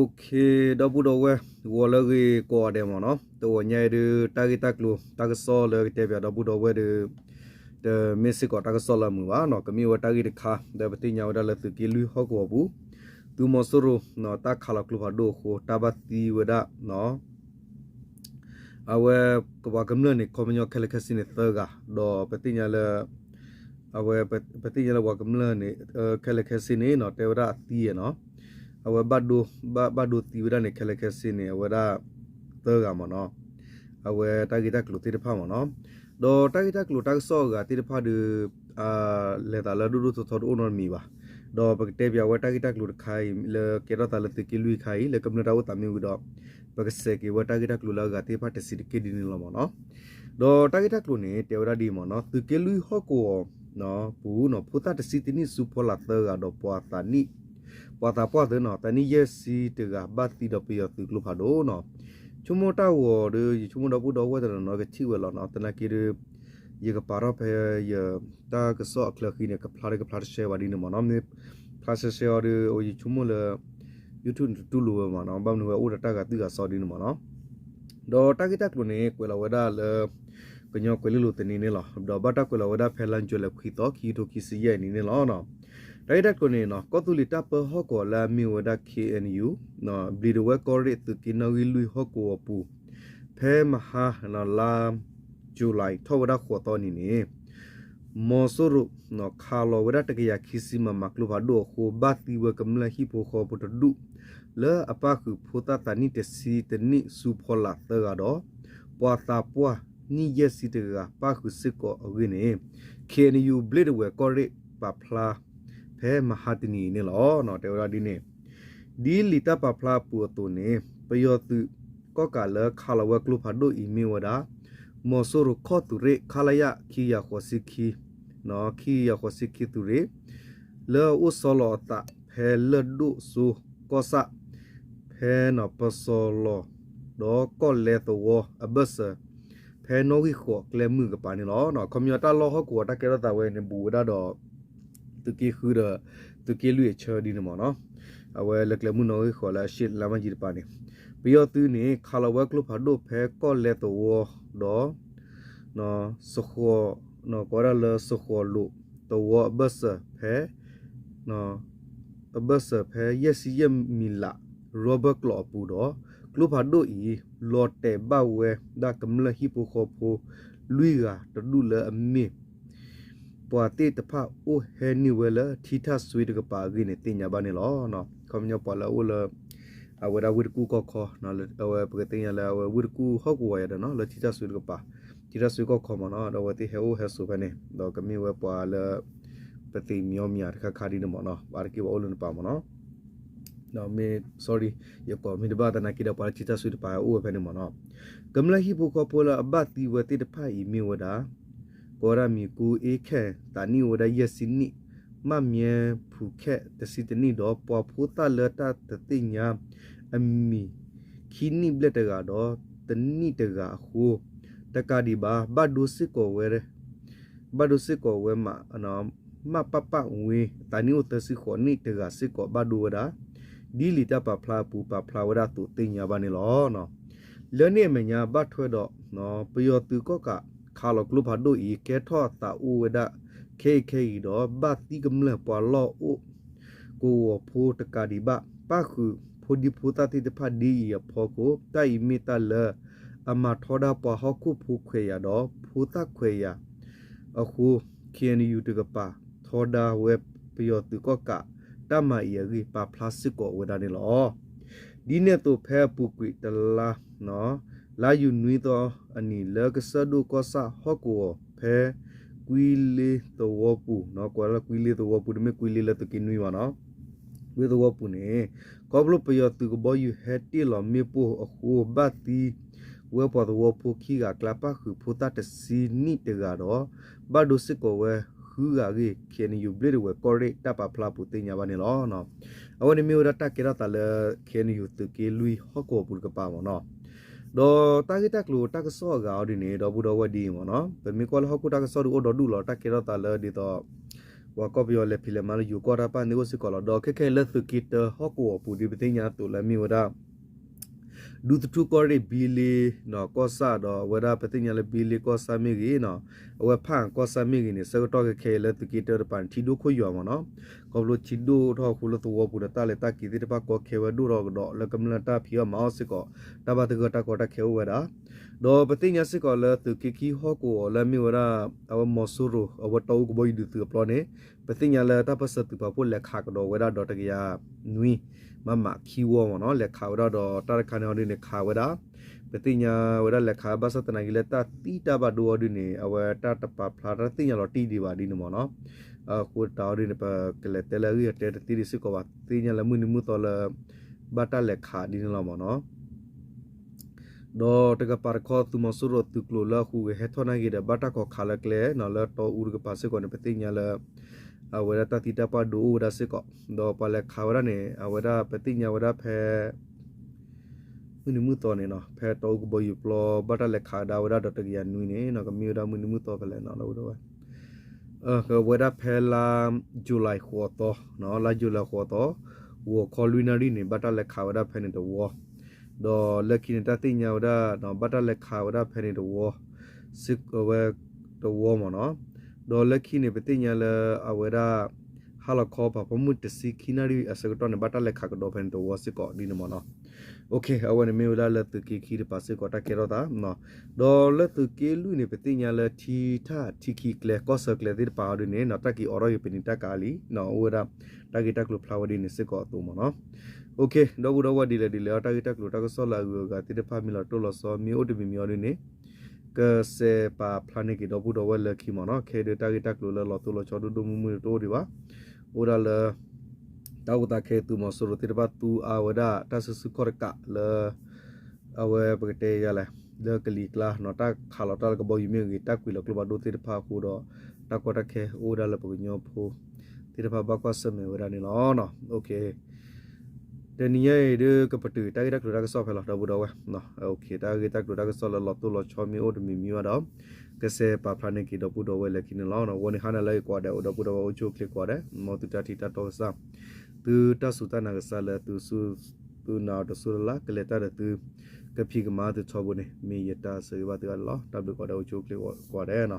ဒီပုၢ်ဒီဝဲၢ် ဂီၤလၢအဂ့ၤကိးဂၤဒဲးမ့ၢ်နီၤ, တဂီၤညါအံၤဒုး တၢ်ဂ့ၢ်တၢ်ကျိၤတၢ်ကစီၣ်လၢကတဲပၠးဒီပုၢ်ဒီဝဲၢ်ဒီး တမ့ၢ်စ့ၢ်ကီးတၢ်ကစီၣ်လၢအမုာ်ဘၣ်နီၤ, ကမ့ၢ်ဝဲတၢ်ဂ့ၢ်တခါ ဒီးပသ့ၣ်ညါဝဲဒၣ်လၢသုးက့လွံၢ်ဟီၣ်ကဝီၤပူၤ သုးမီၤစိရိၤ တၢ်ခးလီၤကျိဖးဒိၣ်အဃိ တၢ်ဘၣ်သံဝဲဒၣ် အဝဲပှၤကမျၢၢ်န့ၣ် ခီပညီခဲလၢာ်ခဲဆ့န့ၣ်သၢဂၤ, ဒီးပသ့ၣ်ညါလၢ အဝဲ ပသ့ၣ်ညါလၢပှၤကမျၢၢ်န့ၣ် ခဲလၢာ်ခဲဆ့န့ၣ်နီၤ တဲဝဲဒၣ်အသံနီၤ, အဝဲ ဘၣ်ဒိသံဝဲဒၣ်န့ၣ် ခဲလၢာ်ခဲဆ့န့ၣ် အဝဲဒၣ်သၢဂၤမ့ၢ်နီၤ, အဝဲတၢ်ဂ့ၢ်တၢ်ကျိၤသ့ၣ်တဖၣ်မ့ၢ်နီၤ, ဒီးတၢ်ဂ့ၢ်တၢ်ကျိၤတၢ်ကစီၣ်အဂၤသ့ၣ်တဖၣ်ဒီး လဲၤသးလၢဒိၣ်ဒိၣ်ထီထီတအိၣ်နီတမံၤဘၣ်, ဒီးပကတဲပၠးဝဲတၢ်ဂ့ၢ်တၢ်ကျိၤတခါအံၤ လၢကဲထီၣ်သးလၢသုးက့လွံၢ်ခါအံၤ လၢကမျၢၢ်တၢ်အိၣ်သးမ့ၢ်ဝံၤဒီး ပကစဲးက့ၤဝဲတၢ်ဂ့ၢ်တၢ်ကျိၤလၢအဂၤသ့ၣ်တဖၣ်တဆံးတက့ၢ်ဒ်န့ၣ်လီၤမ့ၢ်နီၤ, ဒီးတၢ်ဂ့ၢ်တၢ်ကျိၤန့ၣ် တဲဝဲဒၣ်ဒ်အံၤမ့ၢ်နီၤ, သုးက့လွံၢ်ဟီၣ်ကဝီၤ ပူၤနီၤ ဖိသၣ်တဆံတနံၣ်ဆူဖီလာ်သၢဂၤဒီးပှၤသးနံၣ် ပှၤသးပှၢ်သၢနီၤ သးနံၣ်ယဲၢ်ဆံတဂၤ ဘၣ်သံဒီးပယီၤသုးကျိဖးဒိၣ်နီၤ, ဆိကမိၣ်တၢ်ဂီၤဒီး ယဆိကမိၣ်ဒီပုၢ်ဒီဝဲၢ်တနီၤနီၤကထံၣ်ဝဲလီၤနီၤ, သနာ်က့ဒီး ယကပာ်ထီၣ်ဖဲယ တၢ်ကစီၣ်အချၢဃံန့ၣ် ကဖျါတကဖျါတရှဲဘၣ်ဒ်န့ၣ်မ့ၢ်နီၤ, မ့ၢ်ဖျါရှဲရှဲအီၤဒီး ယဆိကမိၣ်လၢ YouTube န့ၣ်တတူၢ်လိာ်ဝဲမ့ၢ်နီၤ, ဘၣ်မနုၤဝဲအိၣ်ဒီးတၢ်ဂၤသွံၣ်ဂၤစီဒ်န့ၣ်မ့ၢ်နီၤ, ဒီးတၢ်ဂ့ၢ်တၢ်ကျိၤန့ၣ် ကွဲးလီၤဝဲဒၣ်လၢ ကညီကွဲၤလ့လိၤသန့န့ၣ်လီၤ, ဒီးဘၣ်တၢ်ကွဲးလီၤဝဲဒၣ်ဖဲလါယူၤလံခွံသီ ခံကထိခံဆံယဲၢ်နံၣ်န့ၣ်လီၤ. တၢ်ဂ့ၢ်တၢ်ကျိၤန့ၣ်နီၤ ကီၢ်သူလ့ၤတၢ်ပၢဟီၣ်ကဝီၤလၢအမ့ၢ်ဝဲဒၣ် K N U ဘျံးဒဝဲၢ်ကီၢ်ရ့ၣ်သုးက့နီၣ်ဂံၢ်လွံၢ်ဟီၣ်ကဝီၤပူၤ ဖဲမဟါ လါယူၤလံ ထီၣ်ဝဲဒၣ်ဃိးသီနံၤန့ၣ် မီၤစိရိၤ ခးလီၤဝဲဒၣ်တကယၤခံဆံ မမ ကျိဖးဒိၣ်အဃိ ဘၣ်သံဝဲကမျၢၢ်ဟံၣ်ဖိဃီဖိတဒူၣ် လၢအပၣ်ဃုာ်ဖိသၣ်သးနံၣ်တဆံတနံၣ်ဆူဖီလာ်သၢဂၤဒီး ပှၤသးပှၢ်နံၣ်ယဲၢ်ဆံတဂၤ ပၣ်ဃုာ်စ့ၢ်ကီးအဂ့ၢ်န့ၣ် K N U ဘျံးဒဝဲၢ်ကီၢ်ရ့ၣ်ပာ်ဖျါ ဖဲမဟါတနံၤအံၤန့ၣ်လီၤ. တဲဝဲဒၣ်ဒ်န့ၣ် ဒ်လံာ်တၢ်ပာ်ဖျါအပူၤအသိးန့ၣ် ပယီၤသုးကီၣ်ကးလၢခးလီၤဝဲကျိဖးဒိၣ်အံၤမ့ၢ်ဝဲဒၣ် မီၤစိရိၤခီၣ်သုးရ့ၣ် ခလရ ခံကယၤဃိးဆံခံ ခံကယၤဃိးဆံခံသုးရ့ၣ် လၢအအိၣ်ဆီလီၤအသးဖဲလၢၢ်ဒိၣ်စိကီၢ်ဆၣ် ဖဲပစီၤလီၤ ဒီးကီၢ်လဲသဝီအဘၢၣ်စၢၤ ဖဲနီၣ်ဂံၢ်ဃိးကျဲမုၢ်ကပၤန့ၣ်လီၤ. ခီပညီတၢ်လီၢ်ဟီၣ်ကဝီၤတၢ်ကဲထီၣ်သးဝဲန့ၣ် ဘူးဝဲဒၣ်ဒီး သုးက့ဃုဒီး သုးက့လွံၢ်အဆၢဒ်န့ၣ်မ့ၢ်နီၤ, အဝဲလၢကျဲမုၢ်နီၣ်ဂံၢ်ဃိးလၢအရှေ့လမ်းမကြီးတပၤန့ၣ်, ပယီၤသုးန့ၣ် ခးလီၤဝဲကျိဖးဒိၣ်ဖဲကီၢ်လဲသဝီဒီး စဃိး ကိးဝဲဒၣ်လၢစဃိးလိာ်သဝီအဘၢၣ်စၢၤဖဲ အဘၢၣ်စၢၤဖဲယဲၢ်ဆံယဲၢ်မံၤလး ရီဘၢၣ်ကျိးအပူၤဒီး ကျိဖးဒိၣ်အံၤ လီၤတဲာ်ဘၣ်ဝဲဒၣ်ကမျၢၢ်ဟံၣ်ဖိဃီဖိ လွံၢ်ဂၤတဒူၣ်လၢအမ့ၢ် ပှၤသ့ၣ်တဖၣ်အိၣ်ဟဲန့ၢ်ဝဲလၢထံထၣ်စွ့တကပၤအဂ့ၢ်န့ၣ် သ့ၣ်ညါဘၣ်န့ၣ်လီၤ. ခီပညီပှၤလၢအအိၣ်လၢ အဝဲဒၣ်ဝ့ၢ်တကူၣ်ကီၢ်ခီ, အဝဲပကသ့ၣ်ညါလၢအဝဲဝ့ၢ်တကူၣ်ဟီၣ်ကဝီၤယၤဒီးနီၤ လၢထံထၣ်စွ့တကပၤ, ထံထၣ်စွ့ကီၢ်ခီမ့ၢ်နီၤ, ဒီးအဝဲသ့ၣ်ဟဲအိၣ်ဟဲဆိးဖဲန့ၣ် ဒီးကမ့ၢ်ဝဲပှၤလၢ ပသ့ၣ်မံအီၣ်မံၤတခါခါဒ်န့ၣ်မ့ၢ်နီၤ, ဘၣ်တက့ၢ်ပှၤအိၣ်လၢနပၤမ့ၢ်နီၤ ဒီးမ့ၢ် sorry ယကိးမ့ၢ်တဘၣ်သနာ်က့ဒီး ပှၤလၢထံထၣ်စွ့တကပၤအိၣ်ဝဲဖဲန့ၣ်မ့ၢ်နီၤ, ကမျၢၢ်ဟံၣ်ဖိဃီဖိလၢအဘၣ်သံဝဲသ့ၣ်တဖၣ်အံၤမ့ၢ်ဝဲဒၣ် ကိးဝဲဒၣ်မံၤကူအ့ခဲၣ် သးနံၣ်အိၣ်ဝဲဒၣ်ယဲၢ်ဆံနံၣ်, မၣ်မၠဲဖူခဲၣ်တဆံတနံၣ်ဒီး ပှၤဖိသၣ်လၢတၢ်တသ့ၣ်ညါ အမံၤ ခံနံၣ်ဘျဲၣ်တဂၤဒီး တနံၣ်တဂၤအဃိ တကးဒံးဘၣ် ဘၣ်ဒိစ့ၢ်ကီးဝဲ ဘၣ်ဒိစ့ၢ်ကီးဝဲမး မၣ်ပၣ်ပၣ်ဝ့ သးနံၣ်အိၣ်သၢဆံဃိးနံၣ်တဂၤစ့ၢ်ကီးဘၣ်ဒိဝဲဒၣ် ဒ်လံာ်တၢ်ပာ်ဖျါအပူၤပာ်ဖျါဝဲဒၣ်အသိးသ့ၣ်ညါဘၣ်န့ၣ်လီၤ. လၢန့ၣ်အမဲာ်ညါဘၣ်ထွဲဒီး ပယီၤသုးကီၣ်ကးခးလီၤကျိဖးဒိၣ်အံၤ ကဲထီၣ်သးအိၣ်ဝဲဒၣ်ခဲအံၤခဲအံၤဒီး ဘၣ်သံကမျၢၢ်ပှၤလီၢ်အိၣ်ကဝီၤဖိတကးဒံးဘၣ် ပၣ်ဃုာ်ဖိဒံဖိသၣ်သ့ၣ်တဖၣ်ဒ်အံၤအဖီခိၣ် တၢ်အံၤမ့ၢ်တၢ်လၢအမၤထီဒါပှၤဟီၣ်ခိၣ်ဖိခွဲးယာ်ဒီးဖိသၣ်ခွဲးယာ်အဃိ K N U တကပၤ ထီဒါဝဲပယီၤသုးကီၣ်ကး တၢ်မၤအံၤအဂ့ၢ် ပာ်ဖျါစ့ၢ်ကီးဝဲဒၣ်န့ၣ်လီၤ. ဒ်န့ၣ်အသိးဖဲအပူၤကွံာ်တလါ လါယူၤနွံသီအနံၤ လၢကစၢၢ်ဒိၣ်ကီၢ်ဆၣ်ဟီၣ်ကဝီၤဖဲ ကွံလ့သဝီပူၤ, ကွၢ်လၢကွံလ့သဝီပူၤ တမ့ၢ်ကွံလ့လၢသုးက့နွံဘၣ်နီၤ, ကွံလ့သဝီပူၤန့ၣ် ခီဖျိပယီၤသုးကဘီယူၤဟဲတ့ၢ်လီၤမ့ၣ်ပိၢ်အဃိ ဘၣ်သံဝဲပှၤသဝီဖိခံဂၤအကျါ ပၣ်ဃုာ်ဖိသၣ်တဆံနံၣ်တဂၤဒီး ဘၣ်ဒိစ့ၢ်ကီးဝဲဃုဂၤအဂ့ၢ် K N U ဘျ့ဒဝဲၢ်ကီၢ်ရ့ၣ်တၢ်ပာ်ဖျါအပူၤသ့ၣ်ညါဘၣ်န့ၣ်လီၤ. အဝဲန့ၣ်မ့ၢ်ဝဲဒၣ်တၢ်ကဲထီၣ်သးလၢ K N U သုးက့လွံၢ်ဟီၣ်ကဝီၤပူၤတကပၤမ့ၢ်နီၤ, ဒီးတၢ်ဂ့ၢ်တၢ်ကျိၤတၢ်ကစီၣ်အဂၤအီၤဒ်န့ၣ် ဒီပုၢ်ဒီဝဲၢ်ဒ်အံၤမ့ၢ်နီၤ, ပမ့ၢ်ကွၢ်လၢဟီၣ်ခိၣ်တၢ်ကစီၣ်ဒုးအိၣ်ဒီဒူၣ်လီၤ တၢ်ကဲထီၣ်သးလၢဒ်သိး ပှၤကီၢ်ပယီၤလဲၤဖံးလဲၤမၤလၢယိၤကီၢ်တၢ်တဖၣ်န့ၣ်အိၣ်စ့ၢ်ကီးလီၤ. ဒီးခဲခဲအံၤလၢသုးက့တၢဟီၣ်ကဝီၤအပူၤဒ်ပသ့ၣ်ညါအသိးလၢမ့ၢ်ဝဲဒၣ် ဒူသထူၣ်ကီၢ်ရ့ၣ် ဘံလ့ ကီၢ်ဆၣ်ဒီးအဝဲဒၣ်ပသ့ၣ်ညါလၢဘံလ့ကီၢ်ဆၣ်မ့ၢ်ဂ့ၤနီၤ, အဝဲဖၣ်အၣ်ကီၢ်ဆၣ်မ့ၢ်ဂ့ၤန့ၣ် ဆၢကတီၢ်ခဲခဲအံၤလၢသုးက့တၢတပၤန့ၣ် ထံဒိၣ်ခိၣ်ယွၤမ့ၢ်နီၤ, ခီဖျိထံဒိၣ်ထီၣ်အဃိလၢသဝီပူၤဒီး တၢ်လဲၤတၢ်က့ၤသ့ၣ်တဖၣ်ကီခဲဝဲဒိၣ်ထီၣ်ကဒီး လၢကမျၢၢ်တၢ်ဖံးအီၣ်မၤအီၣ်စ့ၢ်ကီး တၢ်ဘၣ်သဂၢၢ်တၢ်ကီတၢ်ခဲအိၣ်ဝဲဒၣ် ဒီးပသ့ၣ်ညါစ့ၢ်ကီးလၢသုးက့ခံဟီၣ်ကဝီၤလၢအမ့ၢ်ဝဲဒၣ် အဝဲမီၤစိရိၤ အဝဲတီအူကဘီယူၤဒုးသုးအပျီန့ၣ် ပသ့ၣ်ညါလၢတၢ်ပၢၢ်ဆၢသုးပာ်ဖှိၣ်လဲၤခးကဒီးဝဲဒၣ်ဒီးတကယၤနွံ မမခံဝီမ့ၢ်နီၤ, လဲၤခးဝဲဒၣ်ဒီးတၢ်တခါန့ၣ်အီၤဒ်န့ၣ် ခးဝဲဒၣ် ပသ့ၣ်ညါဝဲဒၣ်လဲၤခးဘၣ်ဆၣ်သနာ်က့လၢတၢ်သံတၢ်ဘၣ်ဒိအီၤဒ်န့ၣ် အဝဲတၢ်တပာ်ဖျါတၢ်သ့ၣ်ညါလီၤတံၢ်ဒံးဘၣ်ဒ်န့ၣ်မ့ၢ်နီၤ, အဃိသတးအီၤဒ်န့ၣ် ပကလဲၤတဲလၢအဂ့ၢ်အတဲတသ့ဒံးစ့ၢ်ကီးဘၣ် သ့ၣ်ညါလၢမုၢ်နံၤမုၢ်သီလၢ ဘၣ်တၢ်လဲၤခးဒ်န့ၣ်လီၤမ့ၢ်နီၤ. ဒီးတကပၤတခီသုးမီၤစိရိၤသုးကျိၤလၢအဟူးဂဲၤဟဲထီၣ်နာ်က့ဒီး ဘၣ်တၢ်ခိးခးလၢကျဲနီၤ လၢတီအူတကပၤစ့ၢ်ကီးန့ၣ် ပသ့ၣ်ညါလၢ အဝဲဒၣ်တၢ်သံတၢ်ပှၢ်ဒိအိၣ်ဝဲဒၣ်စ့ၢ်ကီး ဒီးပှၤလဲၤခးဝဲဒၣ်န့ၣ် အဝဲဒၣ်ပသ့ၣ်ညါဝဲဒၣ်ဖဲ မုၢ်နံၤမုၢ်သီန့ၣ်နီၤ ဖဲတီအူကဘီယူၤပျီ ဘၣ်တၢ်လဲၤခးကဒါဝဲဒၣ်ဒီးတကယၤနွံန့ၣ်နီၤ ကမ့ၢ်ဝဲဒၣ်မုၢ်နံၤမုၢ်သီဖဲလဲၣ်နီၤ လၢဝဲဒၣ်ဝဲ ကဝဲဒၣ်ဖဲလါ July ဃိးသီ, လါ July ဃိးသီ, ဂီၤခီလွံၢ်နၣ်ရံၣ်န့ၣ် ဘၣ်တၢ်လဲၤခးဝဲဒၣ်ဖဲန့ၣ်တဝီ, ဒီးလၢခံန့ၣ် တၢ်သ့ၣ်ညါဝဲဒၣ် ဘၣ်တၢ်လဲၤခးဝဲဒၣ်ဖဲန့ၣ်တဝီ, စ့ၢ်ကီးဝဲတဝီမ့ၢ်နီၤ, ဒီးလၢခံန့ၣ် ပသ့ၣ်ညါလၢအဝဲဒၣ် ဟါလီၤခီပၤဖီမုၢ်တဆံခံနၣ်ရံၣ်အဆၢကတီၢ်န့ၣ် ဘၣ်တၢ်လဲၤခးကဒီးဖဲန့ၣ်တဝီစ့ၢ်ကီးဒ်န့ၣ်မ့ၢ်နီၤ. အဝဲန့ၣ်မ့ၢ်ဝဲဒၣ်လၢသုးက့ခံတပၤစ့ၢ်ကီးတၢ်ကဲထီၣ်သး ဒီးလၢသုးက့လွံၢ်န့ၣ် ပသ့ၣ်ညါလၢထံထၣ်ထံခံကျဲ ကီၢ်ဆၢကျဲသ့ၣ်တဖၣ်အီၤဒ်န့ၣ် တၢ်က့ၤအိးထီၣ်က့ၤပနံာ်တၢ်ကၤလံ, အိၣ်ဝဲဒၣ် တၢ်ဂ့ၢ်တၢ်ကျိၤဖျါဝဲဒ်န့ၣ်စ့ၢ်ကီးအသိးမ့ၢ်နီၤ. ဒီပုၢ်ဒီဝဲၢ်ဒ်လဲၣ်ဒ်လဲၣ်အီၤ တၢ်ဂ့ၢ်တၢ်ကျိၤတၢ်ကစီၣ်လၢအဂုၤအဂၤသ့ၣ်တဖၣ် မ့ၢ်လီၤတိၢ်လီၤဆီ မ့ၢ်အိၣ်တမံၤမံၤအီၤဒ်န့ၣ် ကစဲးပာ်ဖျါန့ၢ်က့ၤဒီပုၢ်ဒီဝဲၢ်လၢခံမ့ၢ်နီၤ. ခဲအံၤဒုးတၢ်ဂ့ၢ်တၢ်ကျိၤလၢလီၤတိၢ်လီၤဆီဒိၣ်ဒိၣ်မုၢ်မုၢ်တအိၣ်ဒံးဘၣ်. အိၣ်ဒၣ်လၢ တၢ်အိၣ်သးခဲအံၤ သုးမီၤစိရိၤသ့ၣ်တဖၣ်သူအါဝဲဒၣ်တၢ်စုဆူၣ်ခီၣ်တကးလၢ အဝဲပကတဲယၤလဲၣ် လၢကလံၤကျါနီၤ တၢ်ခးလီၤတၢ်လၢကဘီယူၤမ့ၢ်ဂ့ၤ တၢ်ကွံာ်လီၤကျိဖးဒိၣ်သ့ၣ်တဖၣ်အဃိဒီး တၢ်ကီတၢ်ခဲအိၣ်ဝဲဒၣ်လၢပကညီဖိသ့ၣ်တဖၣ်ဘၣ်ကွၢ်ဆၢၣ်မဲာ်ဝဲဒၣ်န့ၣ်လီၤ. တနံၤညါအံၤဒုးကပတုာ်တၢ်ဂ့ၢ်တၢ်ကျိၤတၢ်ကစီၣ်ဖဲလီၤ ဒီပုၢ်ဒီဝဲၢ် တၢ်ဂ့ၢ်တၢ်ကျိၤတၢ်ကစီၣ်လၢလီၤတိၢ်လီၤဆီမ့ၢ်အိၣ်တမံၤမံၤဘၣ်ဒီး ကစဲးပာ်ဖျါန့ၢ်က့ၤဒီပုၢ်ဒီဝဲၢ်လၢခံန့ၣ်လီၤ. ဂီၤနံၤဟါနၤလၢအံၤကိးဂၤဒဲး အိၣ်ဒီပုၢ်ဒီဝဲၢ်အိၣ်ဆူၣ်အိၣ်ချ့ကိးဂၤဒဲး မ်သုတၢ်ထံၣ်တၢ်တီကစၢ် သုတၢ်စူၢ်တၢ်နာ်ကစၢ်လၢသုစူၢ်သုနာ်အီၤတစူၢ်လၢ်လၢ် ကလဲၤတၢ်ဒီးသု ကဖံးကမၤသုထီဘိန့ၣ် မ့ၢ်ယတၢ်ဆၢဂ့ၤဘၣ်သုဂၤန့ၣ်လီၤ. တၢ်ဘျုးကိးဂၤဒဲး အိၣ်ဆူၣ်အိၣ်ချ့ကိးဂၤဒဲးနီၤ.